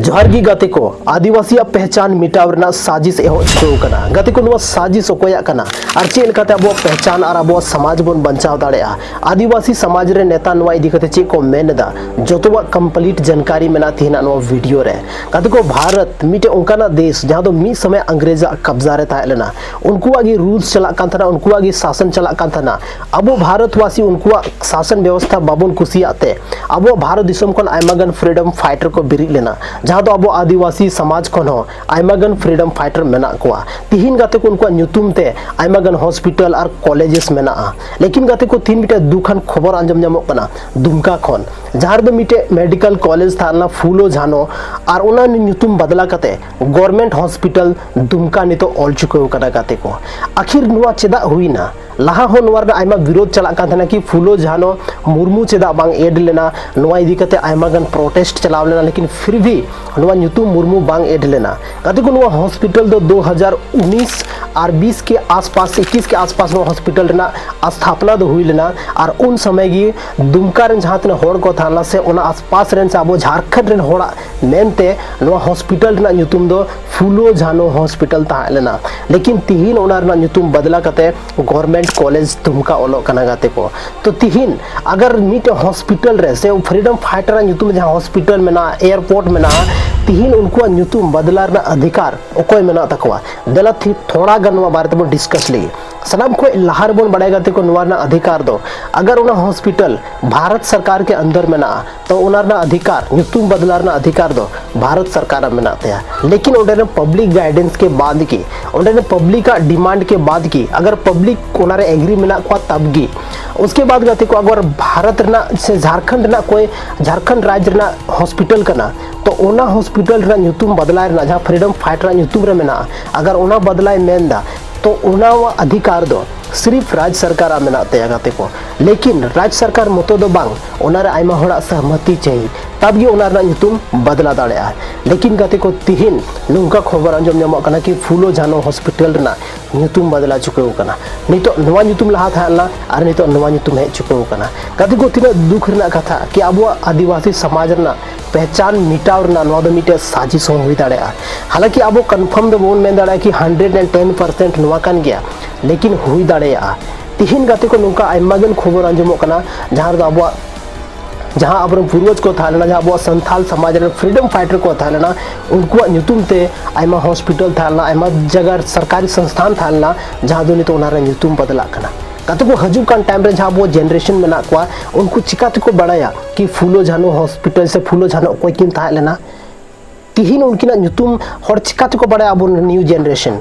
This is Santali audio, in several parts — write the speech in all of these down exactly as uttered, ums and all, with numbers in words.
ᱡᱚᱦᱟᱨ ᱜᱮ ᱜᱟᱛᱮ ᱠᱚ, ᱟᱹᱫᱤᱵᱟᱹᱥᱤᱭᱟᱜ ᱯᱮᱦᱪᱟᱱ ᱢᱮᱴᱟᱣ ᱨᱮᱱᱟᱜ ᱥᱟᱡᱤᱥ ᱮᱦᱚᱵ ᱪᱷᱩᱴᱟᱹᱣ ᱠᱟᱱᱟ᱾ ᱜᱟᱛᱮ ᱠᱚ, ᱱᱚᱣᱟ ᱥᱟᱡᱤᱥ ᱚᱠᱚᱭᱟᱜ ᱠᱟᱱᱟ ᱟᱨ ᱪᱮᱫ ᱞᱮᱠᱟᱛᱮ ᱟᱵᱚᱣᱟᱜ ᱯᱮᱦᱪᱟᱱ ᱟᱨ ᱟᱵᱚᱣᱟᱜ ᱥᱚᱢᱟᱡᱽ ᱵᱚᱱ ᱵᱟᱧᱪᱟᱣ ᱫᱟᱲᱮᱭᱟᱜᱼᱟ? ᱟᱹᱫᱤᱵᱟᱹᱥᱤ ᱥᱚᱢᱟᱡᱽ ᱨᱮ ᱱᱮᱛᱟ ᱱᱚᱣᱟ ᱤᱫᱤ ᱠᱟᱛᱮ ᱪᱮᱫ ᱠᱚ ᱢᱮᱱ ᱮᱫᱟ, ᱡᱚᱛᱚᱣᱟᱜ complete ᱡᱟᱱᱠᱟᱨᱤ ᱢᱮᱱᱟᱜᱼᱟ ᱛᱮᱦᱮᱧᱟᱜ ᱱᱚᱣᱟ video ᱨᱮ᱾ ᱜᱟᱛᱮ ᱠᱚ, ᱵᱷᱟᱨᱚᱛ ᱢᱤᱫᱴᱮᱱ ᱚᱱᱠᱟᱱᱟᱜ ᱫᱮᱥ ᱡᱟᱦᱟᱸ ᱫᱚ ᱢᱤᱫ ᱥᱚᱢᱚᱭ ᱤᱝᱨᱮᱡᱽ ᱟᱜ ᱠᱟᱵᱽᱡᱟ ᱨᱮ ᱛᱟᱦᱮᱸ ᱞᱮᱱᱟ, ᱩᱱᱠᱩᱣᱟᱜ ᱜᱮ rules ᱪᱟᱞᱟᱜ ᱠᱟᱱ ᱛᱟᱦᱮᱱᱟ, ᱩᱱᱠᱩᱣᱟᱜ ᱜᱮ ᱥᱟᱥᱚᱱ ᱪᱟᱞᱟᱜ ᱠᱟᱱ ᱛᱟᱦᱮᱱᱟ᱾ ᱟᱵᱚ ᱵᱷᱟᱨᱚᱛ ᱵᱟᱹᱥᱤ ᱩᱱᱠᱩᱣᱟᱜ ᱥᱟᱥᱚᱱ ᱵᱮᱵᱚᱥᱛᱷᱟ ᱵᱟᱵᱚᱱ ᱠᱩᱥᱤᱭᱟᱜ ᱛᱮ ᱟᱵᱚ ᱵᱷᱟᱨᱚᱛ ᱫᱤᱥᱚᱢ ᱠᱷᱚᱱ ᱟᱭᱢᱟ ᱜᱟᱱ freedom fighter ᱠᱚ ᱵᱮᱨᱮᱫ ᱞᱮᱱᱟ, ᱡᱟᱦᱟᱸ ᱫᱚ ᱟᱵᱚ ᱟᱹᱫᱤᱵᱟᱹᱥᱤ ᱥᱚᱢᱟᱡᱽ ᱠᱷᱚᱱ ᱦᱚᱸ ᱟᱭᱢᱟ ᱜᱟᱱ freedom fighter ᱢᱮᱱᱟᱜ ᱠᱚᱣᱟ᱾ ᱛᱤᱦᱤᱧ ᱜᱟᱛᱮ ᱠᱚ, ᱩᱱᱠᱩᱣᱟᱜ ᱧᱩᱛᱩᱢ ᱛᱮ ᱟᱭᱢᱟ ᱜᱟᱱ hospital ᱟᱨ colleges ᱢᱮᱱᱟᱜᱼᱟ᱾ ᱞᱮᱠᱤᱱ ᱜᱟᱛᱮ ᱠᱚ, ᱛᱤᱦᱤᱧ ᱢᱤᱫᱴᱮᱱ ᱫᱩᱠ ᱟᱱ ᱠᱷᱚᱵᱚᱨ ᱟᱸᱡᱚᱢ ᱧᱟᱢᱚᱜ ᱠᱟᱱᱟ ᱫᱩᱢᱠᱟ ᱠᱷᱚᱱ, ᱡᱟᱦᱟᱸ ᱨᱮᱫᱚ ᱢᱤᱫᱴᱮᱱ medical college ᱛᱟᱦᱮᱸ ᱞᱮᱱᱟ ᱯᱷᱩᱞᱳ ᱡᱷᱟᱱᱳ, ᱟᱨ ᱚᱱᱟ ᱧᱩᱛᱩᱢ ᱵᱟᱫᱞᱟ ᱠᱟᱛᱮ Government Hospital ᱫᱩᱢᱠᱟ ᱱᱤᱛᱚᱜ ᱚᱞ ᱪᱩᱠᱟᱹᱣ ᱠᱟᱱᱟ ᱜᱟᱛᱮ ᱠᱚ᱾ ᱟᱠᱷᱤᱨ ᱱᱚᱣᱟ ᱪᱮᱫᱟᱜ ᱦᱩᱭᱱᱟ? ᱞᱟᱦᱟ ᱦᱚᱸ ᱱᱚᱣᱟ ᱨᱮᱱᱟᱜ ᱟᱭᱢᱟ ᱵᱤᱨᱳᱫᱷ ᱪᱟᱞᱟᱜ ᱠᱟᱱ ᱛᱟᱦᱮᱱᱟ ᱠᱤ ᱯᱷᱩᱞᱳ ᱡᱷᱟᱱᱳ ᱢᱩᱨᱢᱩ ᱪᱮᱫᱟᱜ ᱵᱟᱝ add ᱞᱮᱱᱟ, ᱱᱚᱣᱟ ᱤᱫᱤ ᱠᱟᱛᱮ ᱟᱭᱢᱟ ᱜᱟᱱ protest ᱪᱟᱞᱟᱣ ᱞᱮᱱᱟ, ᱞᱮᱠᱤᱱ ᱯᱷᱤᱨ ᱵᱷᱤ ᱱᱚᱣᱟ ᱧᱩᱛᱩᱢ ᱢᱩᱨᱢᱩ ᱵᱟᱝ add ᱞᱮᱱᱟ᱾ ᱜᱟᱛᱮ ᱠᱚ, ᱱᱚᱣᱟ hospital ᱫᱚ ᱫᱩ ᱦᱟᱡᱟᱨ ᱩᱱᱤᱥ ᱟᱨ ᱵᱤᱥ ᱠᱮ ᱟᱥᱯᱟᱥ, ᱤᱠᱤᱥ ᱠᱮ ᱟᱥᱯᱟᱥ ᱱᱚᱣᱟ hospital ᱨᱮᱱᱟᱜ ᱥᱛᱷᱟᱯᱱᱟ ᱫᱚ ᱦᱩᱭ ᱞᱮᱱᱟ᱾ ᱟᱨ ᱩᱱ ᱥᱚᱢᱚᱭ ᱜᱮ ᱫᱩᱢᱠᱟ ᱨᱮᱱ ᱡᱟᱦᱟᱸ ᱛᱤᱱᱟᱹᱜ ᱦᱚᱲ ᱠᱚ ᱛᱟᱦᱮᱸ ᱞᱮᱱᱟ ᱥᱮ ᱚᱱᱟ ᱟᱥᱯᱟᱥ ᱨᱮᱱ ᱥᱮ ᱟᱵᱚ ᱡᱷᱟᱨᱠᱷᱚᱸᱰ ᱨᱮᱱ ᱦᱚᱲᱟᱜ ᱢᱮᱱᱛᱮ ᱱᱚᱣᱟ hospital ᱨᱮᱱᱟᱜ ᱧᱩᱛᱩᱢ ᱫᱚ ᱯᱷᱩᱞᱳ ᱡᱷᱟᱱᱳ hospital ᱛᱟᱦᱮᱸ ᱞᱮᱱᱟ᱾ ᱞᱮᱠᱤᱱ ᱛᱤᱦᱤᱧ ᱚᱱᱟ ᱨᱮᱱᱟᱜ ᱧᱩᱛᱩᱢ ᱵᱟᱫᱞᱟ ᱠᱟᱛᱮ Government College ᱫᱩᱢᱠᱟ ᱚᱞᱚᱜ ᱠᱟᱱᱟ ᱜᱟᱛᱮ ᱠᱚ᱾ ᱛᱚ ᱛᱤᱦᱤᱧ ᱟᱜᱟᱨ ᱢᱤᱫᱴᱮᱱ hospital ᱨᱮ ᱥᱮ freedom fighter ᱟᱜ ᱧᱩᱛᱩᱢ ᱡᱟᱦᱟᱸ hospital ᱢᱮᱱᱟᱜᱼᱟ, airport ᱢᱮᱱᱟᱜᱼᱟ, ᱛᱤᱦᱤᱧ ᱩᱱᱠᱩᱣᱟᱜ ᱧᱩᱛᱩᱢ ᱵᱟᱫᱞᱟ ᱨᱮᱱᱟᱜ ᱚᱫᱷᱤᱠᱟᱨ ᱚᱠᱚᱭ ᱢᱮᱱᱟᱜ ᱛᱟᱠᱚᱣᱟ? ᱫᱮᱞᱟ ᱛᱷᱤ-, ᱛᱷᱚᱲᱟ ᱜᱟᱱ ᱱᱚᱣᱟ ᱵᱟᱨᱮ ᱛᱮᱵᱚᱱ discuss ᱞᱮᱜᱮ᱾ ᱥᱟᱱᱟᱢ ᱠᱷᱚᱱ ᱞᱟᱦᱟ ᱨᱮᱵᱚᱱ ᱵᱟᱲᱟᱭ ᱜᱟᱛᱮ ᱠᱚ, ᱱᱚᱣᱟ ᱨᱮᱱᱟᱜ ᱚᱫᱷᱤᱠᱟᱨ ᱫᱚ, ᱟᱜᱟᱨ ᱚᱱᱟ hospital ᱵᱷᱟᱨᱚᱛ ᱥᱚᱨᱠᱟᱨ ᱠᱮ ᱟᱱᱫᱟᱨ ᱢᱮᱱᱟᱜᱼᱟ, ᱛᱚ ᱚᱱᱟ ᱨᱮᱱᱟᱜ ᱚᱫᱷᱤᱠᱟᱨ, ᱧᱩᱛᱩᱢ ᱵᱟᱫᱞᱟ ᱨᱮᱱᱟᱜ ᱚᱫᱷᱤᱠᱟᱨ ᱫᱚ ᱵᱷᱟᱨᱚᱛ ᱥᱚᱨᱠᱟᱨᱟᱜ ᱢᱮᱱᱟᱜ ᱛᱟᱭᱟ᱾ ᱞᱮᱠᱤᱱ ᱚᱸᱰᱮ ᱨᱮᱱ public guidance ᱠᱮ ᱵᱟᱫ ᱜᱮ, ᱚᱸᱰᱮ ᱨᱮᱱ public ᱟᱜ demand ᱠᱮ ᱵᱟᱫ ᱜᱮ, ᱟᱜᱟᱨ public ᱚᱱᱟ ᱨᱮ agree ᱢᱮᱱᱟᱜ ᱠᱚᱣᱟ ᱛᱟᱵ ᱜᱮ᱾ ᱩᱥᱠᱮ ᱵᱟᱫ ᱜᱟᱛᱮ ᱠᱚ, ᱟᱜᱟᱨ ᱵᱷᱟᱨᱚᱛ ᱨᱮᱱᱟᱜ ᱥᱮ ᱡᱷᱟᱨᱠᱷᱚᱸᱰ ᱨᱮᱱᱟᱜ ᱠᱚᱭ, ᱡᱷᱟᱨᱠᱷᱚᱸᱰ ᱨᱟᱡᱽ ᱨᱮᱱᱟᱜ hospital ᱠᱟᱱᱟ, ᱛᱚ ᱚᱱᱟ hospital ᱨᱮᱱᱟᱜ ᱧᱩᱛᱩᱢ ᱵᱟᱫᱞᱟᱭ ᱨᱮᱱᱟᱜ ᱡᱟᱦᱟᱸ freedom fighter ᱟᱜ ᱧᱩᱛᱩᱢ ᱨᱮ ᱢᱮᱱᱟᱜᱼᱟ, ᱟᱜᱟᱨ ᱚᱱᱟ ᱵᱟᱫᱞᱟᱭ ᱢᱮᱱ ᱮᱫᱟ, ᱛᱚ ᱚᱱᱟ ᱚᱫᱷᱤᱠᱟᱨ ᱫᱚ ᱥᱤᱨᱤᱯ ᱨᱟᱡᱽ ᱥᱚᱨᱠᱟᱨᱟᱜ ᱢᱮᱱᱟᱜ ᱛᱟᱭᱟ ᱜᱟᱛᱮ ᱠᱚ᱾ ᱞᱮᱠᱤᱱ ᱨᱟᱡᱽ ᱥᱚᱨᱠᱟᱨ ᱢᱚᱛᱚ ᱫᱚ ᱵᱟᱝ, ᱚᱱᱟᱨᱮ ᱟᱭᱢᱟ ᱦᱚᱲᱟᱜ ᱥᱚᱦᱢᱚᱛᱤ ᱪᱟᱹᱦᱤ, ᱛᱟᱵ ᱜᱮ ᱚᱱᱟ ᱨᱮᱱᱟᱜ ᱧᱩᱛᱩᱢ ᱵᱟᱫᱞᱟ ᱫᱟᱲᱮᱭᱟᱜᱼᱟ᱾ ᱞᱮᱠᱤᱱ ᱜᱟᱛᱮ ᱠᱚ, ᱛᱤᱦᱤᱧ ᱱᱚᱝᱠᱟ ᱠᱷᱚᱵᱚᱨ ᱟᱸᱡᱚᱢ ᱧᱟᱢᱚᱜ ᱠᱟᱱᱟ ᱠᱤ ᱯᱷᱩᱞᱳ ᱡᱷᱟᱱᱳ ᱦᱚᱥᱯᱤᱴᱟᱞ ᱨᱮᱱᱟᱜ ᱧᱩᱛᱩᱢ ᱵᱟᱫᱞᱟ ᱪᱩᱠᱟᱹᱣ ᱟᱠᱟᱱᱟ᱾ ᱱᱤᱛᱚᱜ ᱱᱚᱣᱟ ᱧᱩᱛᱩᱢ ᱞᱟᱦᱟ ᱛᱟᱦᱮᱸ ᱞᱮᱱᱟ ᱟᱨ ᱱᱤᱛᱚᱜ ᱱᱚᱣᱟ ᱧᱩᱛᱩᱢ ᱦᱮᱡ ᱪᱩᱠᱟᱹᱣ ᱟᱠᱟᱱᱟ᱾ ᱜᱟᱛᱮ ᱠᱚ, ᱛᱤᱱᱟᱹᱜ ᱫᱩᱠ ᱨᱮᱱᱟᱜ ᱠᱟᱛᱷᱟ ᱠᱤ ᱟᱵᱚᱣᱟᱜ ᱟᱹᱫᱤᱵᱟᱹᱥᱤ ᱥᱚᱢᱟᱡᱽ ᱨᱮᱱᱟᱜ ᱯᱮᱦᱪᱟᱱ ᱢᱤᱴᱟᱣ ᱨᱮᱱᱟᱜ ᱱᱚᱣᱟ ᱫᱚ ᱢᱤᱫᱴᱮᱡ ᱥᱟᱡᱤᱥ ᱦᱚᱸ ᱦᱩᱭ ᱫᱟᱲᱮᱭᱟᱜᱼᱟ᱾ ᱦᱟᱞᱟᱸᱠᱤ ᱟᱵᱚ ᱠᱚᱱᱯᱷᱟᱨᱢ ᱫᱚ ᱵᱟᱵᱚᱱ ᱢᱮᱱ ᱫᱟᱲᱮᱭᱟᱜᱼᱟ ᱠᱤ ᱦᱟᱱᱰᱨᱮᱰ ᱮᱱᱰ ᱴᱮᱱ ᱯᱟᱨᱥᱮᱱᱴ ᱱᱚᱣᱟ ᱠᱟᱱ ᱜᱮᱭᱟ, ᱞᱮᱠᱤᱱ ᱦᱩᱭ ᱫᱟᱲᱮᱭᱟᱜᱼᱟ᱾ ᱛᱤᱦᱤᱧ ᱜᱟᱛᱮ ᱠᱚ, ᱱᱚᱝᱠᱟ ᱟᱭᱢᱟ ᱜᱟᱱ ᱠᱷᱚᱵᱚᱨ ᱟᱸᱡᱚᱢᱚᱜ ᱠᱟᱱᱟ, ᱡᱟᱦᱟᱸ ᱨᱮᱫᱚ ᱟᱵᱚᱣᱟᱜ, ᱡᱟᱦᱟᱸ ᱟᱵᱚᱨᱮᱱ ᱯᱩᱨᱵᱚᱡᱽ ᱠᱚ ᱛᱟᱦᱮᱸ ᱞᱮᱱᱟ, ᱡᱟᱦᱟᱸ ᱟᱵᱚᱣᱟᱜ ᱥᱟᱱᱛᱷᱟᱞ ᱥᱚᱢᱟᱡᱽ ᱨᱮᱱ ᱯᱷᱨᱤᱰᱚᱢ ᱯᱷᱟᱭᱴᱟᱨ ᱠᱚ ᱛᱟᱦᱮᱸ ᱞᱮᱱᱟ, ᱩᱱᱠᱩᱣᱟᱜ ᱧᱩᱛᱩᱢ ᱛᱮ ᱟᱭᱢᱟ ᱦᱚᱥᱯᱤᱴᱟᱞ ᱛᱟᱦᱮᱸ ᱞᱮᱱᱟ, ᱟᱭᱢᱟ ᱡᱟᱭᱜᱟ ᱥᱚᱨᱠᱟᱨᱤ ᱥᱚᱝᱥᱛᱷᱟᱱ ᱛᱟᱦᱮᱸ ᱞᱮᱱᱟ, ᱡᱟᱦᱟᱸ ᱫᱚ ᱱᱤᱛᱚᱜ ᱚᱱᱟ ᱨᱮ ᱧᱩᱛᱩᱢ ᱵᱚᱫᱞᱟᱜ ᱠᱟᱱᱟ᱾ ᱜᱟᱛᱮ ᱠᱚ, ᱦᱤᱡᱩᱜ ᱠᱟᱱ ᱴᱟᱭᱤᱢ ᱨᱮ ᱡᱟᱦᱟᱸ ᱟᱵᱚ ᱡᱮᱱᱟᱨᱮᱥᱚᱱ ᱢᱮᱱᱟᱜ ᱠᱚᱣᱟ, ᱩᱱᱠᱩ ᱪᱤᱠᱟ ᱛᱮᱠᱚ ᱵᱟᱲᱟᱭᱟ ᱠᱤ ᱯᱷᱩᱞᱳ ᱡᱷᱟᱱᱳ ᱦᱚᱥᱯᱤᱴᱟᱞ ᱥᱮ ᱯᱷᱩᱞᱳ ᱡᱷᱟᱱᱳ ᱚᱠᱚᱭ ᱠᱤᱱ ᱛᱟᱦᱮᱸ ᱞᱮᱱᱟ? ᱛᱤᱦᱤᱧ ᱩᱱᱠᱤᱱᱟᱜ ᱧᱩᱛᱩᱢ ᱦᱚᱲ ᱪᱤᱠᱟ ᱛᱮᱠᱚ ᱵᱟᱲᱟᱭᱟ? ᱟᱵᱚ ᱱᱤᱭᱩ ᱡᱮᱱᱟᱨᱮᱥᱚᱱ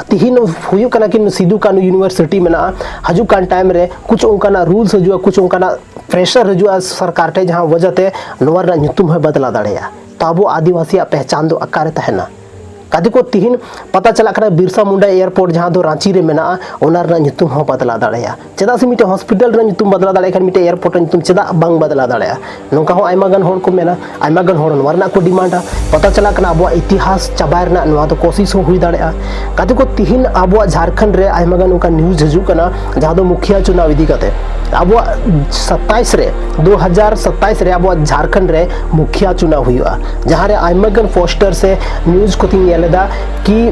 ᱛᱤᱦᱤᱧ ᱦᱩᱭᱩᱜ ᱠᱟᱱᱟ ᱠᱤ ᱥᱤᱫᱩ ᱠᱟᱹᱱᱦᱩ ᱤᱭᱩᱱᱤᱵᱷᱟᱨᱥᱤᱴᱤ ᱢᱮᱱᱟᱜᱼᱟ, ᱦᱤᱡᱩᱜ ᱠᱟᱱ ᱴᱟᱭᱤᱢ ᱨᱮ ᱠᱩᱪ ᱚᱱᱠᱟᱱᱟᱜ ᱨᱩᱞᱥ ᱦᱤᱡᱩᱜᱼᱟ, ᱠᱩᱪ ᱚᱱᱠᱟᱱᱟᱜ ᱯᱨᱮᱥᱟᱨ ᱦᱤᱡᱩᱜᱼᱟ ᱥᱚᱨᱠᱟᱨ ᱴᱷᱮᱱ, ᱡᱟᱦᱟᱸ ᱣᱟᱡᱟ ᱛᱮ ᱱᱚᱣᱟ ᱨᱮᱱᱟᱜ ᱧᱩᱛᱩᱢ ᱦᱚᱸᱭ ᱵᱟᱫᱞᱟ ᱫᱟᱲᱮᱭᱟᱜᱼᱟ᱾ ᱛᱚ ᱟᱵᱚ ᱟᱹᱫᱤᱵᱟᱹᱥᱤᱭᱟᱜ ᱯᱮᱦᱪᱟᱱ ᱫᱚ ᱚᱠᱟᱨᱮ ᱛᱟᱦᱮᱱᱟ? ᱜᱟᱛᱮ ᱠᱚ, ᱛᱤᱦᱤᱧ ᱯᱟᱛᱟ ᱪᱟᱞᱟᱜ ᱠᱟᱱᱟ ᱵᱤᱨᱥᱟ ᱢᱩᱱᱰᱟ ᱮᱭᱟᱨᱯᱳᱨᱴ ᱡᱟᱦᱟᱸ ᱫᱚ ᱨᱟᱸᱪᱤ ᱨᱮ ᱢᱮᱱᱟᱜᱼᱟ, ᱚᱱᱟ ᱨᱮᱱᱟᱜ ᱧᱩᱛᱩᱢ ᱦᱚᱸ ᱵᱟᱫᱞᱟ ᱫᱟᱲᱮᱭᱟᱜᱼᱟ᱾ ᱪᱮᱫᱟᱜ ᱥᱮ ᱢᱤᱫᱴᱮᱱ ᱦᱚᱥᱯᱤᱴᱟᱞ ᱨᱮᱱᱟᱜ ᱧᱩᱛᱩᱢ ᱵᱟᱫᱞᱟ ᱫᱟᱲᱮᱭᱟᱜ ᱠᱷᱟᱱ ᱢᱤᱫᱴᱮᱱ ᱮᱭᱟᱨᱯᱳᱨᱴ ᱨᱮᱱᱟᱜ ᱧᱩᱛᱩᱢ ᱪᱮᱫᱟᱜ ᱵᱟᱝ ᱵᱟᱫᱞᱟ ᱫᱟᱲᱮᱭᱟᱜᱼᱟ? ᱱᱚᱝᱠᱟ ᱦᱚᱸ ᱟᱭᱢᱟ ᱜᱟᱱ ᱦᱚᱲ ᱠᱚ ᱢᱮᱱᱟ, ᱟᱭᱢᱟ ᱜᱟᱱ ᱦᱚᱲ ᱱᱚᱣᱟ ᱨᱮᱱᱟᱜ ᱠᱚ ᱰᱤᱢᱟᱱᱰᱟ᱾ ᱯᱟᱛᱟ ᱪᱟᱞᱟᱜ ᱠᱟᱱᱟ ᱟᱵᱚᱣᱟᱜ ᱤᱛᱤᱦᱟᱥ ᱪᱟᱵᱟᱭ ᱨᱮᱱᱟᱜ ᱱᱚᱣᱟ ᱫᱚ ᱠᱳᱥᱤᱥ ᱦᱚᱸ ᱦᱩᱭ ᱫᱟᱲᱮᱭᱟᱜᱼᱟ᱾ ᱜᱟᱛᱮ ᱠᱚ, ᱛᱤᱦᱤᱧ ᱟᱵᱚᱣᱟᱜ ᱡᱷᱟᱲᱠᱷᱚᱸᱰ ᱨᱮ ᱟᱭᱢᱟ ᱜᱟᱱ ᱚᱱᱠᱟ ᱱᱤᱭᱩᱡᱽ ᱦᱤᱡᱩᱜ ᱠᱟᱱᱟ ᱡᱟᱦᱟᱸ ᱫᱚ ᱢᱩᱠᱷᱤᱭᱟ ᱪᱩᱱᱟᱣ ᱤᱫᱤ ᱠᱟᱛᱮ᱾ ᱟᱵᱚᱣᱟᱜ ᱥᱟᱛᱟᱭᱤᱥ ᱨᱮ, ᱫᱩ ᱦᱟᱡᱟᱨ ᱥᱟᱛᱟᱭᱤᱥ ᱨᱮ ᱟᱵᱚᱣᱟᱜ ᱡᱷᱟᱲᱠᱷᱚᱸᱰ ᱨᱮ ᱢᱩᱠᱷᱤᱭᱟ ᱪᱩᱱᱟᱣ ᱦᱩᱭᱩᱜᱼᱟ, ᱡᱟᱦᱟᱸ ᱨᱮ ᱟᱭᱢᱟ ᱜᱟᱱ ᱯᱳᱥᱴᱟᱨ ᱥᱮ ᱱᱤᱭᱩᱡᱽ ᱠᱚᱛᱤᱧ ᱧᱮᱞ ᱮᱫᱟ ᱠᱤ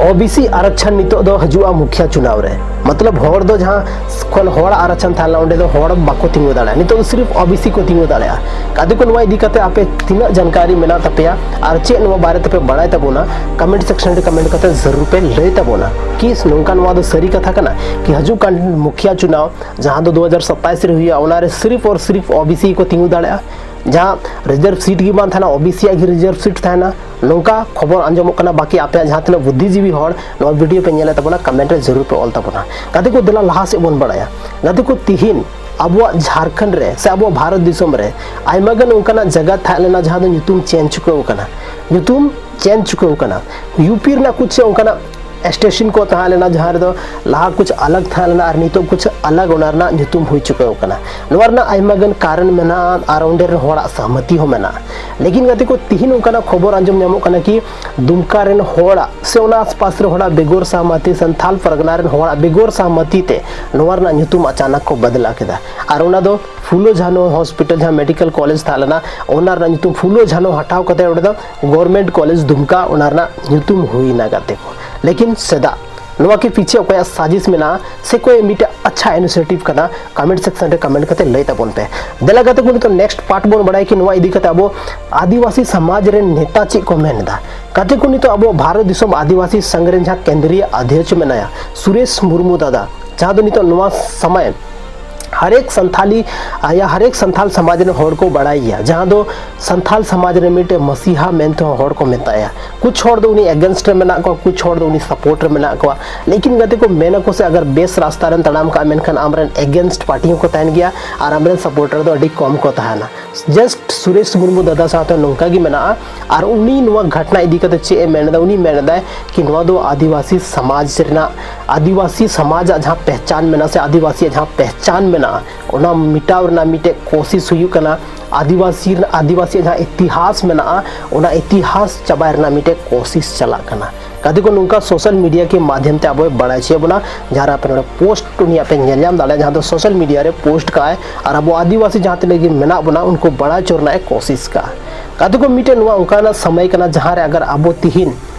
ᱳᱵᱤᱥᱤ ᱟᱨᱟᱠᱪᱷᱚᱱ ᱱᱤᱛᱚᱜ ᱫᱚ ᱦᱤᱡᱩᱜᱼᱟ ᱢᱩᱠᱷᱤᱭᱟ ᱪᱩᱱᱟᱣ ᱨᱮ᱾ ᱢᱚᱛᱞᱚᱵ ᱦᱚᱲ ᱫᱚ ᱡᱟᱦᱟᱸ ᱠᱷᱚᱱ ᱦᱚᱲ ᱟᱨᱟᱠᱪᱷᱚᱱ ᱛᱟᱦᱮᱸ ᱞᱮᱱᱟ, ᱚᱸᱰᱮ ᱫᱚ ᱦᱚᱲ ᱵᱟᱠᱚ ᱛᱤᱸᱜᱩ ᱫᱟᱲᱮᱭᱟᱜᱼᱟ, ᱱᱤᱛᱚᱜ ᱫᱚ ᱥᱤᱨᱤᱯ ᱳᱵᱤᱥᱤ ᱠᱚ ᱛᱤᱸᱜᱩ ᱫᱟᱲᱮᱭᱟᱜᱼᱟ᱾ ᱜᱟᱛᱮ ᱠᱚ, ᱱᱚᱣᱟ ᱤᱫᱤ ᱠᱟᱛᱮ ᱟᱯᱮ ᱛᱤᱱᱟᱹᱜ ᱡᱟᱱᱠᱟᱨᱤ ᱢᱮᱱᱟᱜ ᱛᱟᱯᱮᱭᱟ ᱟᱨ ᱪᱮᱫ ᱱᱚᱣᱟ ᱵᱟᱨᱮ ᱛᱮᱯᱮ ᱵᱟᱲᱟᱭ ᱛᱟᱵᱚᱱᱟ, ᱠᱚᱢᱮᱱᱴ ᱥᱮᱠᱥᱚᱱ ᱨᱮ ᱠᱚᱢᱮᱱᱴ ᱠᱟᱛᱮ ᱡᱟᱹᱨᱩᱲ ᱯᱮ ᱞᱟᱹᱭ ᱛᱟᱵᱚᱱᱟ ᱠᱤ ᱱᱚᱝᱠᱟ ᱱᱚᱣᱟ ᱫᱚ ᱥᱟᱹᱨᱤ ᱠᱟᱛᱷᱟ ᱠᱟᱱᱟ ᱠᱤ ᱦᱤᱡᱩᱜ ᱠᱟᱱ ᱢᱩᱠᱷᱤᱭᱟ ᱪᱩᱱᱟᱣ ᱡᱟᱦᱟᱸ ᱫᱚ ᱫᱩ ᱦᱟᱡᱟᱨ ᱥᱟᱛᱟᱭᱤᱥ ᱨᱮ ᱦᱩᱭᱩᱜᱼᱟ, ᱚᱱᱟ ᱨᱮ ᱥᱤᱨᱤᱯ ᱟᱨ ᱥᱤᱨᱤᱯ ᱳᱵᱤᱥᱤ ᱠᱚ ᱛᱤᱸᱜᱩ ᱫᱟᱲᱮᱭᱟᱜᱼᱟ, ᱡᱟᱦᱟᱸ ᱨᱤᱡᱟᱨᱵᱷ ᱥᱤᱴ ᱜᱮ ᱵᱟᱝ ᱛᱟᱦᱮᱱᱟ, ᱳᱵᱤᱥᱤ ᱟᱜ ᱜᱮ ᱨᱤᱡᱟᱨᱵᱷ ᱥᱤᱴ ᱛᱟᱦᱮᱱᱟ᱾ ᱱᱚᱝᱠᱟ ᱠᱷᱚᱵᱚᱨ ᱟᱸᱡᱚᱢᱚᱜ ᱠᱟᱱᱟ᱾ ᱵᱟᱹᱠᱤ ᱟᱯᱮᱭᱟᱜ ᱡᱟᱦᱟᱸ ᱛᱤᱱᱟᱹᱜ ᱵᱩᱫᱽᱫᱷᱤᱡᱤᱵᱤ ᱦᱚᱲ ᱱᱚᱣᱟ ᱵᱷᱤᱰᱤᱭᱳ ᱯᱮ ᱧᱮᱞᱮᱫ ᱛᱟᱵᱚᱱᱟ, ᱠᱚᱢᱮᱱᱴ ᱨᱮ ᱡᱟᱹᱨᱩᱲ ᱯᱮ ᱚᱞ ᱛᱟᱵᱚᱱᱟ᱾ ᱜᱟᱛᱮ ᱠᱚ, ᱫᱮᱞᱟ ᱞᱟᱦᱟ ᱥᱮᱫ ᱵᱚᱱ ᱵᱟᱲᱟᱭᱟ᱾ ᱜᱟᱛᱮ ᱠᱚ, ᱛᱤᱦᱤᱧ ᱟᱵᱚᱣᱟᱜ ᱡᱷᱟᱲᱠᱷᱚᱸᱰ ᱨᱮ ᱥᱮ ᱟᱵᱚᱣᱟᱜ ᱵᱷᱟᱨᱚᱛ ᱫᱤᱥᱚᱢ ᱨᱮ ᱟᱭᱢᱟ ᱜᱟᱱ ᱚᱱᱠᱟᱱᱟᱜ ᱡᱟᱭᱜᱟ ᱛᱟᱦᱮᱸ ᱞᱮᱱᱟ ᱡᱟᱦᱟᱸ ᱫᱚ ᱧᱩᱛᱩᱢ ᱪᱮᱧᱡᱽ ᱪᱩᱠᱟᱹᱣ ᱟᱠᱟᱱᱟ, ᱧᱩᱛᱩᱢ ᱪᱮᱧᱡᱽ ᱪᱩᱠᱟᱹᱣ ᱟᱠᱟᱱᱟ᱾ ᱭᱩ ᱯᱤ ᱨᱮᱱᱟᱜ ᱠᱩᱪ ᱚᱱᱠᱟᱱᱟᱜ ᱥᱴᱮᱥᱚᱱ ᱠᱚ ᱛᱟᱦᱮᱸ ᱞᱮᱱᱟ, ᱡᱟᱦᱟᱸ ᱨᱮᱫᱚ ᱞᱟᱦᱟ ᱠᱩᱪ ᱟᱞᱟᱜᱽ ᱛᱟᱦᱮᱸ ᱞᱮᱱᱟ ᱟᱨ ᱱᱤᱛᱚᱜ ᱠᱩᱪ ᱟᱞᱟᱜᱽ ᱚᱱᱟ ᱨᱮᱱᱟᱜ ᱧᱩᱛᱩᱢ ᱦᱩᱭ ᱪᱩᱠᱟᱹᱣ ᱠᱟᱱᱟ᱾ ᱱᱚᱣᱟ ᱨᱮᱱᱟᱜ ᱟᱭᱢᱟ ᱜᱟᱱ ᱠᱟᱨᱚᱱ ᱢᱮᱱᱟᱜᱼᱟ ᱟᱨ ᱚᱸᱰᱮ ᱨᱮᱱ ᱦᱚᱲᱟᱜ ᱥᱟᱦᱢᱟᱹᱛᱤ ᱦᱚᱸ ᱢᱮᱱᱟᱜᱼᱟ᱾ ᱞᱮᱠᱤᱱ ᱜᱟᱛᱮ ᱠᱚ, ᱛᱤᱦᱤᱧ ᱚᱱᱠᱟᱱᱟᱜ ᱠᱷᱚᱵᱚᱨ ᱟᱸᱡᱚᱢ ᱧᱟᱢᱚᱜ ᱠᱟᱱᱟ ᱠᱤ ᱫᱩᱢᱠᱟ ᱨᱮᱱ ᱦᱚᱲᱟᱜ ᱥᱮ ᱚᱱᱟ ᱟᱥᱯᱟᱥ ᱨᱮ ᱦᱚᱲᱟᱜ ᱵᱮᱜᱚᱨ ᱥᱟᱦᱢᱟᱹᱛᱤ, ᱥᱟᱱᱛᱷᱟᱞ ᱯᱟᱨᱜᱟᱱᱟ ᱨᱮᱱ ᱦᱚᱲᱟᱜ ᱵᱮᱜᱚᱨ ᱥᱟᱦᱢᱟᱹᱛᱤ ᱛᱮ ᱱᱚᱣᱟ ᱨᱮᱱᱟᱜ ᱧᱩᱛᱩᱢ ᱟᱪᱟᱱᱟᱠ ᱠᱚ ᱵᱚᱫᱞᱟ ᱠᱮᱫᱟ᱾ ᱟᱨ ᱚᱱᱟ ᱫᱚ ᱯᱷᱩᱞᱳ ᱡᱷᱟᱱᱳ ᱦᱚᱥᱯᱤᱴᱟᱞ, ᱡᱟᱦᱟᱸ ᱢᱮᱰᱤᱠᱮᱞ ᱠᱚᱞᱮᱡᱽ ᱛᱟᱦᱮᱸ ᱞᱮᱱᱟ, ᱚᱱᱟ ᱨᱮᱱᱟᱜ ᱧᱩᱛᱩᱢ ᱯᱷᱩᱞᱳ ᱡᱷᱟᱱᱳ ᱦᱟᱴᱟᱣ ᱠᱟᱛᱮ ᱚᱸᱰᱮ ᱫᱚ ᱜᱚᱵᱷᱚᱨᱢᱮᱱᱴ ᱠᱚᱞᱮᱡᱽ ᱫᱩᱢᱠᱟ ᱚᱱᱟ ᱨᱮᱱᱟᱜ ᱧᱩᱛᱩᱢ ᱦᱩᱭᱱᱟ ᱜᱟᱛᱮ ᱠᱚ᱾ ᱞᱮᱠᱤᱱ ᱪᱮᱫᱟᱜ? ᱱᱚᱣᱟ ᱠᱤ ᱯᱤᱪᱷᱮ ᱚᱠᱚᱭᱟᱜ ᱥᱟᱡᱤᱥ ᱢᱮᱱᱟᱜᱼᱟ ᱥᱮ ᱚᱠᱚᱭ ᱢᱤᱫᱴᱮᱱ ᱟᱪᱪᱷᱟ ᱤᱱᱤᱥᱤᱭᱮᱴᱤᱵᱷ ᱠᱟᱱᱟ? ᱠᱚᱢᱮᱱᱴ ᱥᱮᱠᱥᱚᱱ ᱨᱮ ᱠᱚᱢᱮᱱᱴ ᱠᱟᱛᱮ ᱞᱟᱹᱭ ᱛᱟᱵᱚᱱ ᱯᱮ᱾ ᱫᱮᱞᱟ ᱜᱟᱛᱮ ᱠᱚ, ᱱᱤᱛᱚᱜ ᱱᱮᱠᱥᱴ ᱯᱟᱨᱴ ᱵᱚᱱ ᱵᱟᱲᱟᱭᱟ ᱠᱤ ᱱᱚᱣᱟ ᱤᱫᱤ ᱠᱟᱛᱮ ᱟᱵᱚ ᱟᱹᱫᱤᱵᱟᱹᱥᱤ ᱥᱚᱢᱟᱡᱽ ᱨᱮᱱ ᱱᱮᱛᱟ ᱪᱮᱫ ᱠᱚ ᱢᱮᱱ ᱮᱫᱟ᱾ ᱜᱟᱛᱮ ᱠᱚ, ᱱᱤᱛᱚᱜ ᱟᱵᱚ ᱵᱷᱟᱨᱚᱛ ᱫᱤᱥᱚᱢ ᱟᱹᱫᱤᱵᱟᱹᱥᱤ ᱥᱚᱝᱜᱷ ᱨᱮᱱ ᱡᱟᱦᱟᱸ ᱠᱮᱱᱫᱨᱤᱭᱚ ᱚᱫᱷᱭᱚᱠᱥ ᱢᱮᱱᱟᱭᱟ ᱥᱩᱨᱮᱥ ᱢᱩᱨᱢᱩ ᱫᱟᱫᱟ, ᱡᱟᱦᱟᱸ ᱫᱚ ᱱᱤᱛᱚᱜ ᱱᱚᱣᱟ ᱥᱚᱢᱚᱭ ᱦᱟᱨᱮᱠ ᱥᱟᱱᱛᱷᱟᱞᱤ, ᱟᱭᱟ ᱦᱟᱨᱮᱠ ᱥᱟᱱᱛᱷᱟᱞ ᱥᱚᱢᱟᱡᱽ ᱨᱮᱱ ᱦᱚᱲ ᱠᱚ ᱵᱟᱲᱟᱭ ᱜᱮᱭᱟ, ᱡᱟᱦᱟᱸ ᱫᱚ ᱥᱟᱱᱛᱷᱟᱞ ᱥᱚᱢᱟᱡᱽ ᱨᱮ ᱢᱤᱫᱴᱮᱱ ᱢᱟᱹᱥᱤᱦᱟ ᱢᱮᱱᱛᱮ ᱦᱚᱸ ᱦᱚᱲ ᱠᱚ ᱢᱮᱛᱟᱭᱟ᱾ ᱠᱩᱪ ᱦᱚᱲ ᱫᱚ ᱩᱱᱤ ᱮᱜᱮᱱᱥᱴ ᱨᱮ ᱢᱮᱱᱟᱜ ᱠᱚᱣᱟ, ᱠᱩᱪ ᱦᱚᱲ ᱫᱚ ᱩᱱᱤ ᱥᱟᱯᱳᱨᱴ ᱨᱮ ᱢᱮᱱᱟᱜ ᱠᱚᱣᱟ᱾ ᱞᱮᱠᱤᱱ ᱜᱟᱛᱮ ᱠᱚ, ᱢᱮᱱ ᱟᱠᱚ ᱥᱮ ᱟᱜᱟᱨ ᱵᱮᱥ ᱨᱟᱥᱛᱟ ᱨᱮᱢ ᱛᱟᱲᱟᱢ ᱠᱟᱜᱼᱟ, ᱢᱮᱱᱠᱷᱟᱱ ᱟᱢᱨᱮᱱ ᱮᱜᱮᱱᱥᱴ ᱯᱟᱨᱴᱤ ᱦᱚᱸᱠᱚ ᱛᱟᱦᱮᱱ ᱜᱮᱭᱟ ᱟᱨ ᱟᱢᱨᱮᱱ ᱥᱟᱯᱳᱨᱴᱟᱨ ᱫᱚ ᱟᱹᱰᱤ ᱠᱚᱢ ᱠᱚ ᱛᱟᱦᱮᱱᱟ᱾ ᱡᱟᱥᱴ ᱥᱩᱨᱮᱥ ᱢᱩᱨᱢᱩ ᱫᱟᱫᱟ ᱥᱟᱶᱛᱮ ᱱᱚᱝᱠᱟ ᱜᱮ ᱢᱮᱱᱟᱜᱼᱟ᱾ ᱟᱨ ᱩᱱᱤ ᱱᱚᱣᱟ ᱜᱷᱚᱴᱱᱟ ᱤᱫᱤ ᱠᱟᱛᱮ ᱪᱮᱫ ᱮ ᱢᱮᱱ ᱮᱫᱟ? ᱩᱱᱤ ᱢᱮᱱ ᱮᱫᱟᱭ ᱠᱤ ᱱᱚᱣᱟ ᱫᱚ ᱟᱹᱫᱤᱵᱟᱹᱥᱤ ᱥᱚᱢᱟᱡᱽ ᱨᱮᱱᱟᱜ, ᱟᱹᱫᱤᱵᱟᱹᱥᱤ ᱥᱚᱢᱟᱡᱽ ᱟᱜ ᱡᱟᱦᱟᱸ ᱯᱮᱦᱪᱟᱱ ᱢᱮᱱᱟᱜᱼᱟ ᱥᱮ ᱟᱹᱫᱤᱵᱟᱹᱥᱤ ᱟᱜ ᱡᱟᱦᱟᱸ ᱯᱮᱦᱪᱟᱱ ᱢᱮᱱᱟᱜᱼᱟ, ᱚᱱᱟ ᱢᱤᱴᱟᱣ ᱨᱮᱱᱟᱜ ᱢᱤᱫᱴᱮᱡ ᱠᱳᱥᱤᱥ ᱦᱩᱭᱩᱜ ᱠᱟᱱᱟ᱾ ᱟᱹᱫᱤᱵᱟᱹᱥᱤ ᱨᱮᱱᱟᱜ, ᱟᱹᱫᱤᱵᱟᱹᱥᱤ ᱟᱜ ᱡᱟᱦᱟᱸ ᱤᱛᱤᱦᱟᱥ ᱢᱮᱱᱟᱜᱼᱟ, ᱚᱱᱟ ᱤᱛᱤᱦᱟᱥ ᱪᱟᱵᱟᱭ ᱨᱮᱱᱟᱜ ᱢᱤᱫᱴᱮᱡ ᱠᱳᱥᱤᱥ ᱪᱟᱞᱟᱜ ᱠᱟᱱᱟ᱾ ᱜᱟᱛᱮ ᱠᱚ, ᱱᱚᱝᱠᱟ ᱥᱳᱥᱟᱞ ᱢᱤᱰᱤᱭᱟ ᱠᱮ ᱢᱟᱫᱷᱭᱚᱢ ᱛᱮ ᱟᱵᱚᱭ ᱵᱟᱲᱟᱭ ᱦᱚᱪᱚᱭᱮᱫ ᱵᱚᱱᱟ, ᱡᱟᱦᱟᱸ ᱨᱮ ᱟᱯᱮ ᱱᱚᱰᱮ ᱯᱳᱥᱴ ᱩᱱᱤᱭᱟᱜ ᱯᱮ ᱧᱮᱞ ᱧᱟᱢ ᱫᱟᱲᱮᱭᱟᱜᱼᱟ, ᱡᱟᱦᱟᱸ ᱫᱚ ᱥᱳᱥᱟᱞ ᱢᱤᱰᱤᱭᱟ ᱨᱮ ᱯᱳᱥᱴ ᱠᱟᱜᱼᱟᱭ ᱟᱨ ᱟᱵᱚ ᱟᱹᱫᱤᱵᱟᱹᱥᱤ ᱡᱟᱦᱟᱸ ᱛᱤᱱᱟᱹᱜ ᱜᱮ ᱢᱮᱱᱟᱜ ᱵᱚᱱᱟ ᱩᱱᱠᱩ ᱵᱟᱲᱟᱭ ᱦᱚᱪᱚ ᱨᱮᱱᱟᱜ ᱮ ᱠᱳᱥᱤᱥ ᱠᱟᱜᱼᱟ᱾ ᱜᱟᱛᱮ ᱠᱚ, ᱢᱤᱫᱴᱮᱱ ᱱᱚᱣᱟ ᱚᱱᱠᱟᱱᱟᱜ ᱥᱚᱢᱚᱭ ᱠᱟᱱᱟ ᱡᱟᱦᱟᱸ ᱨᱮ ᱟᱜᱟᱨ ᱟᱵᱚ ᱛᱤᱦᱤᱧ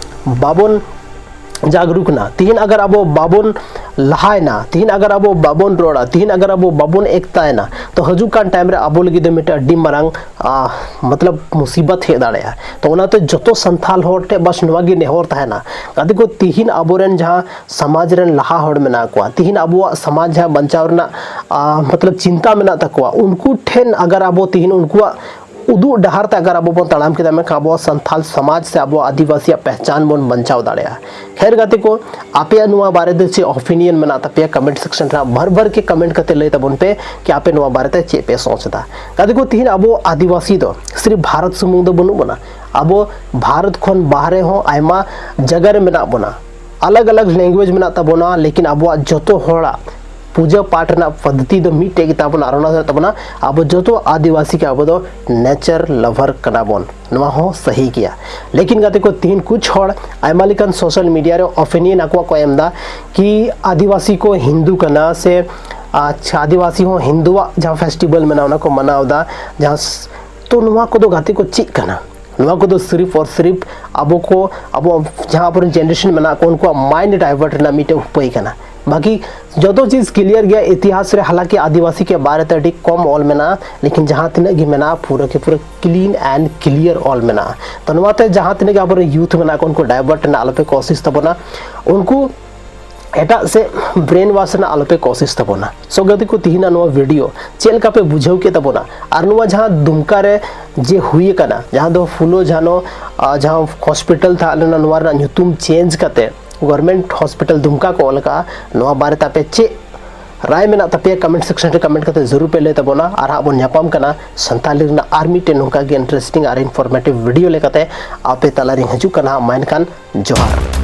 ᱵᱟᱵᱚᱱ ᱡᱟᱜᱽᱨᱩᱠ ᱱᱟ, ᱛᱤᱦᱤᱧ ᱟᱜᱟᱨ ᱟᱵᱚ ᱵᱟᱵᱚᱱ ᱞᱟᱦᱟᱭᱮᱱᱟ, ᱛᱤᱦᱤᱧ ᱟᱜᱟᱨ ᱟᱵᱚ ᱵᱟᱵᱚᱱ ᱨᱚᱲᱟ, ᱛᱤᱦᱤᱧ ᱟᱜᱟᱨ ᱟᱵᱚ ᱵᱟᱵᱚᱱ ᱮᱠᱛᱟᱭᱮᱱᱟ, ᱛᱚ ᱦᱤᱡᱩᱜ ᱠᱟᱱ ᱴᱟᱭᱤᱢ ᱨᱮ ᱟᱵᱚ ᱞᱟᱹᱜᱤᱫ ᱫᱚ ᱢᱤᱫᱴᱮᱱ ᱟᱹᱰᱤ ᱢᱟᱨᱟᱝ, ᱟ, ᱢᱚᱛᱞᱚᱵ ᱢᱩᱥᱤᱵᱟᱛ ᱦᱮᱡ ᱫᱟᱲᱮᱭᱟᱜᱼᱟ᱾ ᱛᱚ ᱚᱱᱟᱛᱮ ᱡᱚᱛᱚ ᱥᱟᱱᱛᱷᱟᱞ ᱦᱚᱲ ᱴᱷᱮᱱ ᱵᱟᱥ ᱱᱚᱣᱟ ᱜᱮ ᱱᱮᱦᱚᱨ ᱛᱟᱦᱮᱱᱟ᱾ ᱜᱟᱛᱮ ᱠᱚ, ᱛᱤᱦᱤᱧ ᱟᱵᱚᱨᱮᱱ ᱡᱟᱦᱟᱸ ᱥᱚᱢᱟᱡᱽ ᱨᱮᱱ ᱞᱟᱦᱟ ᱦᱚᱲ ᱢᱮᱱᱟᱜ ᱠᱚᱣᱟ, ᱛᱤᱦᱤᱧ ᱟᱵᱚᱣᱟᱜ ᱥᱚᱢᱟᱡᱽ ᱡᱟᱦᱟᱸ ᱵᱟᱧᱪᱟᱣ ᱨᱮᱱᱟᱜ, ᱟ, ᱢᱚᱛᱞᱚᱵ ᱪᱤᱱᱛᱟ ᱢᱮᱱᱟᱜ ᱛᱟᱠᱚᱣᱟ, ᱩᱱᱠᱩ ᱴᱷᱮᱱ ᱟᱜᱟᱨ ᱟᱵᱚ ᱛᱤᱦᱤᱧ ᱩᱱᱠᱩᱣᱟᱜ ᱩᱫᱩᱜ ᱰᱟᱦᱟᱨ ᱛᱮ ᱟᱜᱟᱨ ᱟᱵᱚ ᱵᱚᱱ ᱛᱟᱲᱟᱢ ᱠᱮᱫᱟ, ᱢᱮᱱᱠᱷᱟᱱ ᱟᱵᱚᱣᱟᱜ ᱥᱟᱱᱛᱷᱟᱞ ᱥᱚᱢᱟᱡᱽ ᱥᱮ ᱟᱵᱚᱣᱟᱜ ᱟᱹᱫᱤᱵᱟᱹᱥᱤᱭᱟᱜ ᱯᱮᱦᱪᱟᱱ ᱵᱚᱱ ᱵᱟᱧᱪᱟᱣ ᱫᱟᱲᱮᱭᱟᱜᱼᱟ᱾ ᱠᱷᱮᱨ ᱜᱟᱛᱮ ᱠᱚ, ᱟᱯᱮᱭᱟᱜ ᱱᱚᱣᱟ ᱵᱟᱨᱮ ᱛᱮ ᱪᱮᱫ ᱚᱯᱤᱱᱤᱭᱚᱱ ᱢᱮᱱᱟᱜ ᱛᱟᱯᱮᱭᱟ? ᱠᱚᱢᱮᱱᱴ ᱥᱮᱠᱥᱚᱱ ᱨᱮ ᱵᱷᱟᱨ ᱵᱷᱟᱨ ᱠᱮ ᱠᱚᱢᱮᱱᱴ ᱠᱟᱛᱮ ᱞᱟᱹᱭ ᱛᱟᱵᱚᱱ ᱯᱮ ᱠᱤ ᱟᱯᱮ ᱱᱚᱣᱟ ᱵᱟᱨᱮ ᱛᱮ ᱪᱮᱫ ᱯᱮ ᱥᱚᱪ ᱮᱫᱟ᱾ ᱜᱟᱛᱮ ᱠᱚ, ᱛᱤᱦᱤᱧ ᱟᱵᱚ ᱟᱹᱫᱤᱵᱟᱹᱥᱤ ᱫᱚ ᱥᱤᱨᱤᱯ ᱵᱷᱟᱨᱚᱛ ᱥᱩᱢᱩᱝ ᱫᱚ ᱵᱟᱹᱱᱩᱜ ᱵᱚᱱᱟ, ᱟᱵᱚ ᱵᱷᱟᱨᱚᱛ ᱠᱷᱚᱱ ᱵᱟᱦᱨᱮ ᱦᱚᱸ ᱟᱭᱢᱟ ᱡᱟᱭᱜᱟ ᱨᱮ ᱢᱮᱱᱟᱜ ᱵᱚᱱᱟ᱾ ᱟᱞᱟᱜᱽ ᱟᱞᱟᱜᱽ language ᱢᱮᱱᱟᱜ ᱛᱟᱵᱚᱱᱟ, ᱞᱮᱠᱤᱱ ᱟᱵᱚᱣᱟᱜ ᱡᱚᱛᱚ ᱦᱚᱲᱟᱜ ᱯᱩᱡᱟᱹ ᱯᱟᱴ ᱨᱮᱱᱟᱜ ᱯᱚᱫᱽᱫᱷᱚᱛᱤ ᱫᱚ ᱢᱤᱫᱴᱮᱡ ᱜᱮ ᱛᱟᱵᱚᱱᱟ᱾ ᱟᱨ ᱚᱱᱟ ᱫᱚ ᱦᱩᱭᱩᱜ ᱛᱟᱵᱚᱱᱟ, ᱟᱵᱚ ᱡᱚᱛᱚ ᱟᱹᱫᱤᱵᱟᱹᱥᱤ ᱜᱮ ᱟᱵᱚ ᱫᱚ nature lover ᱠᱟᱱᱟ ᱵᱚᱱ᱾ ᱱᱚᱣᱟ ᱦᱚᱸ ᱥᱟᱹᱦᱤ ᱜᱮᱭᱟ᱾ ᱞᱮᱠᱤᱱ ᱜᱟᱛᱮ ᱠᱚ, ᱛᱤᱦᱤᱧ ᱠᱩᱪ ᱦᱚᱲ ᱟᱭᱢᱟ ᱞᱮᱠᱟᱱ social media ᱨᱮ opinion ᱟᱠᱚᱣᱟᱜ ᱠᱚ ᱮᱢ ᱮᱫᱟ ᱠᱤ ᱟᱹᱫᱤᱵᱟᱹᱥᱤ ᱠᱚ ᱦᱤᱱᱫᱩ ᱠᱟᱱᱟ ᱥᱮ, ᱟᱪᱪᱷᱟ, ᱟᱹᱫᱤᱵᱟᱹᱥᱤ ᱦᱚᱸ ᱦᱤᱱᱫᱩᱣᱟᱜ ᱡᱟᱦᱟᱸ festival ᱢᱮᱱᱟᱜᱼᱟ, ᱚᱱᱟ ᱠᱚ ᱢᱟᱱᱟᱣ ᱮᱫᱟ᱾ ᱡᱟᱦᱟᱸ ᱥ-, ᱛᱚ ᱱᱚᱣᱟ ᱠᱚᱫᱚ ᱜᱟᱛᱮ ᱠᱚ ᱪᱮᱫ ᱠᱟᱱᱟ? ᱱᱚᱣᱟ ᱠᱚᱫᱚ ᱥᱤᱨᱤᱯ ᱟᱨ ᱥᱤᱨᱤᱯ ᱟᱵᱚ ᱠᱚ, ᱟᱵᱚ ᱡᱟᱦᱟᱸ ᱟᱵᱚᱨᱮᱱ generation ᱢᱮᱱᱟᱜ ᱠᱚ, ᱩᱱᱠᱩᱣᱟᱜ mind divert ᱨᱮᱱᱟᱜ ᱢᱤᱫᱴᱮᱱ ᱩᱯᱟᱹᱭ ᱠᱟᱱᱟ᱾ ᱵᱟᱠᱤ ᱡᱚᱛᱚ ᱪᱤᱡᱽ clear ᱜᱮᱭᱟ ᱤᱛᱤᱦᱟᱥ ᱨᱮ, ᱦᱟᱞᱟᱸᱠᱤ ᱟᱹᱫᱤᱵᱟᱹᱥᱤ ᱠᱮ ᱵᱟᱨᱮ ᱛᱮ ᱟᱹᱰᱤ ᱠᱚᱢ ᱚᱞ ᱢᱮᱱᱟᱜᱼᱟ, ᱞᱮᱠᱤᱱ ᱡᱟᱦᱟᱸ ᱛᱤᱱᱟᱹᱜ ᱜᱮ ᱢᱮᱱᱟᱜᱼᱟ, ᱯᱩᱨᱟᱹ ᱠᱮ ᱯᱩᱨᱟᱹ clean and clear ᱚᱞ ᱢᱮᱱᱟᱜᱼᱟ᱾ ᱛᱚ ᱱᱚᱣᱟᱛᱮ ᱡᱟᱦᱟᱸ ᱛᱤᱱᱟᱹᱜ ᱜᱮ ᱟᱵᱚᱨᱮᱱ youth ᱢᱮᱱᱟᱜ ᱠᱚ, ᱩᱱᱠᱩ divert ᱨᱮᱱᱟᱜ ᱟᱞᱚᱯᱮ ᱠᱳᱥᱤᱥ ᱛᱟᱵᱚᱱᱟ, ᱩᱱᱠᱩ ᱮᱴᱟᱜ ᱥᱮᱫ brain wash ᱨᱮᱱᱟᱜ ᱟᱞᱚᱯᱮ ᱠᱳᱥᱤᱥ ᱛᱟᱵᱚᱱᱟ᱾ So ᱜᱟᱛᱮ ᱠᱚ, ᱛᱤᱦᱤᱧᱟᱜ ᱱᱚᱣᱟ video ᱪᱮᱫ ᱞᱮᱠᱟ ᱯᱮ ᱵᱩᱡᱷᱟᱹᱣ ᱠᱮᱫ ᱛᱟᱵᱚᱱᱟ? ᱟᱨ ᱱᱚᱣᱟ ᱡᱟᱦᱟᱸ ᱫᱩᱢᱠᱟ ᱨᱮ ᱡᱮ ᱦᱩᱭ ᱟᱠᱟᱱᱟ, ᱡᱟᱦᱟᱸ ᱫᱚ ᱯᱷᱩᱞᱳ ᱡᱷᱟᱱᱳ, ᱟᱨ ᱡᱟᱦᱟᱸ hospital ᱛᱟᱦᱮᱸ ᱞᱮᱱᱟ, ᱱᱚᱣᱟ ᱨᱮᱱᱟᱜ ᱧᱩᱛᱩᱢ change ᱠᱟᱛᱮ government hospital ᱫᱩᱢᱠᱟ ᱠᱚ ᱚᱞ ᱟᱠᱟᱫᱼᱟ, ᱱᱚᱣᱟ ᱵᱟᱨᱮᱛᱮ ᱟᱯᱮ ᱪᱮᱫ ᱨᱟᱭ ᱢᱮᱱᱟᱜ ᱛᱟᱯᱮᱭᱟ? Comment section ᱨᱮ comment ᱠᱟᱛᱮ ᱡᱟᱹᱨᱩᱲ ᱯᱮ ᱞᱟᱹᱭ ᱛᱟᱵᱚᱱᱟ᱾ ᱟᱨ ᱦᱟᱸᱜ ᱵᱚᱱ ᱧᱟᱯᱟᱢ ᱠᱟᱱᱟ ᱥᱟᱱᱛᱟᱲᱤ ᱨᱮᱱᱟᱜ ᱟᱨ ᱢᱤᱫᱴᱮᱱ ᱱᱚᱝᱠᱟ ᱜᱮ interesting ᱟᱨ informative video ᱞᱮᱠᱟᱛᱮ᱾ ᱟᱯᱮ ᱛᱟᱞᱟᱨᱤᱧ ᱦᱤᱡᱩᱜ ᱠᱟᱱᱟ ᱦᱟᱸᱜ, ᱢᱟ ᱮᱱᱠᱷᱟᱱ ᱡᱚᱦᱟᱨ᱾